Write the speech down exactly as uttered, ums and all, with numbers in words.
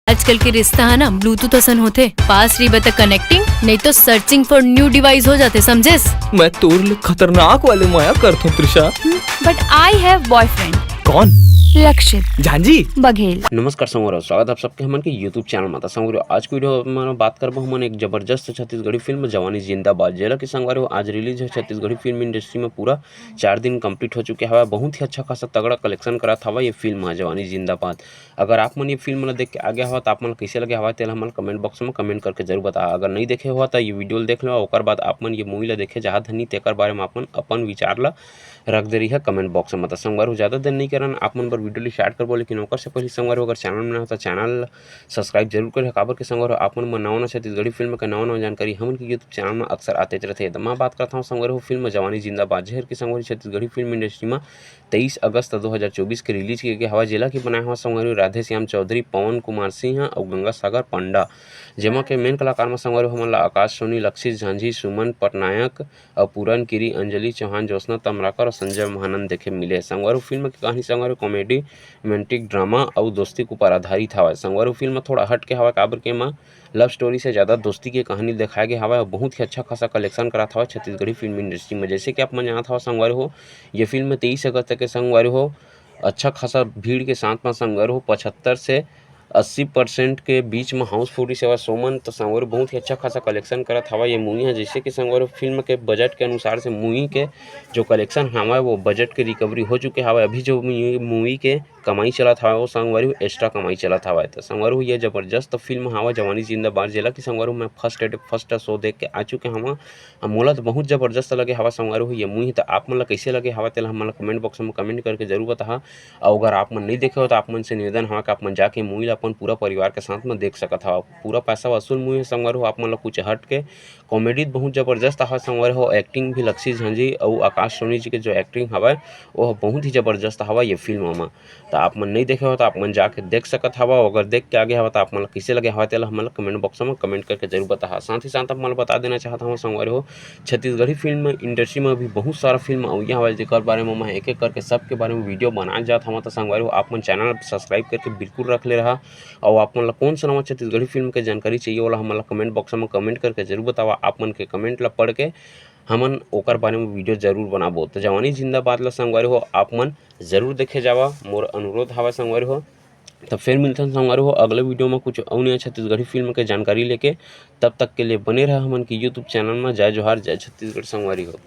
आजकल के रिश्ता है ना, ब्लूटूथ असन होथे, पास रहिबे त कनेक्टिंग, नहीं तो सर्चिंग फॉर न्यू डिवाइस हो जाथे, समझेस? मैं तोर ले खतरनाक वाले मया करथों, Trisha. But I have boyfriend. कौन? लक्षित झांझी। बघेल। नमस्कार संगवारी हो, स्वागत है आप सबके हमन के YouTube चैनल में। तो संगवारी हो, आज की वीडियो में हमन बात करबो हमन एक जबरदस्त छत्तीसगढ़ी फिल्म जवानी जिंदाबाद, जेला कि संगवारी हो आज रिलीज है छत्तीसगढ़ी फिल्म इंडस्ट्री में। पूरा चार दिन कंप्लीट हो चुके हवा, बहुत ही अच्छा खासा तगड़ा कलेक्शन करत हवा ये फिल्म है जवानी जिंदाबाद। अगर आप मन ये फिल्म ला देख के आगे हवा तो आप मन ला कैसे लगे हवा, तेला हमन कमेंट बॉक्स में कमेंट करके जरूर बता। अगर नहीं देखे हुआ तो ये वीडियो ला देख लो, ओकर बाद आप मन ये मूवी ला देखे जहाँ धनी, तेकर बारे में आप मन अपन विचार ला रख दे रही है कमेंट बॉक्स में। तो संगवारी हो, ज़्यादा देर नहीं करन, आप मन बर वीडियो ला स्टार्ट करबो, लेकिन ओकर से पहले संगवारी हो, अगर चैनल में हो तो चैनल सब्सक्राइब जरूर करें। काबर के संगवारी हो, आप मन बर नवा नवा छत्तीसगढ़ी फिल्म के नवा नवा जानकारी हमन के YouTube चैनल में अक्सर आते रहते। तो मैं बात करता हूँ संगवारी हो फिल्म जवानी जिंदाबाद, जेहर के संगवारी छत्तीसगढ़ी फिल्म इंडस्ट्री में तेईस अगस्त दो हज़ार चौबीस के रिलीज किए गए हवा, जेला की बनाए हुआ संगवारी हो राधेश्याम चौधरी, पवन कुमार सिंह और गंगा सागर पंडा, जेमा के मेन कलाकार में संगवारी हो हमन ला आकाश सोनी, लक्षित झांझी, सुमन पटनायक और पूरन किरी, अंजलि चौहान, ज्योत्सना तमराकर और संजय महानंद देखे मिले। संगवारी हो फिल्म की कहानी संगवारी हो कॉमेडी, रोमांटिक ड्रामा और दोस्ती के ऊपर आधारित हवय। संगवारी हो फिल्म थोड़ा हट के हवय, काबर के एमा लव स्टोरी से ज़्यादा दोस्ती के कहानी दिखाए गए हवय और बहुत ही अच्छा खासा कलेक्शन करात हवय छत्तीसगढ़ी फिल्म इंडस्ट्री में। जैसे कि आप मन जानत हव संगवारी हो, ये फिल्म तेईस अगस्त के संगवारी हो अच्छा खासा भीड़ के साथ में संगवारी हो पचहत्तर से अस्सी परसेंट के बीच में हाउसफुल रहिस हवय। सोमन तो संगवारी बहुत ही अच्छा खासा कलेक्शन करत हवय ये मूवी ह। जैसे कि संगवारी हो फिल्म के बजट के अनुसार से मूवी के जो कलेक्शन हवय वो बजट के रिकवरी हो चुके हवय। अभी जो मूवी के कमाई चलत हवय वो संगवारी हो एक्स्ट्रा कमाई चलत हवय। तो संगवारी हो ये जबरदस्त फिल्म हवय जवानी जिंदाबाद, जेला कि संगवारी हो मैं फर्स्ट डे फर्स्ट शो देख के आ चुके हवं। अब मोला तो बहुत जबरदस्त लगे हवय संगवारी हो ये मूवी। तो आप मन ला कैसे लगे हवय तेला हमन ला कमेंट बॉक्स में कमेंट करके जरूर बताहा। और अगर आप मन नहीं देखे हो तो आप मन से निवेदन हवय कि आप मन जाके मूवी ला अपन पूरा परिवार के साथ में देख सकत हव। पूरा पैसा वसूल मूवी है संगवारी हो, आप मन ला कुछ हट के कॉमेडी बहुत जबरदस्त हवय संगवारी हो। एक्टिंग भी लक्षित झांझी और आकाश सोनी जी के जो एक्टिंग हवय वो बहुत ही जबरदस्त हवय ये फिल्म में। तो आप मन नहीं देखे हो तो आप मन जाके देख सकत हव। अगर देख के आगे हव तो आप मन ला कैसे लगे हवय तेला हमन ला कमेंट बॉक्स में कमेंट करके जरूर बताहा। साथ ही साथ आप मन ला बता देना चाहत हवं संगवारी हो छत्तीसगढ़ी फिल्म इंडस्ट्री में भी बहुत सारा फिल्म अवइया हवय, जेकर बारे में मैं एक एक करके सबके बारे में वीडियो बनाए जात हवं। तो संगवारी हो आप मन चैनल सब्सक्राइब करके बिल्कुल रख ले रहा। और आप मन ला कौन सा नवा छत्तीसगढ़ी फिल्म के जानकारी चाहिए, ओला हमन ला कमेंट बॉक्स में कमेंट करके जरूर बतावा। आप मन के कमेंट ला पढ़ के हमन ओकर बारे में वीडियो जरूर बनाबो। तो जवानी जिंदाबाद ला संगवारी हो आप मन जरूर देखे जावा, मोर अनुरोध हवय संगवारी हो। तो फिर मिलथन संगवारी हो अगले वीडियो में कुछ अउ नया छत्तीसगढ़ी फिल्म के जानकारी लेके। तब तक के लिए बने रहा हमन के YouTube चैनल में। जय जोहार, जय छत्तीसगढ़ संगवारी हो।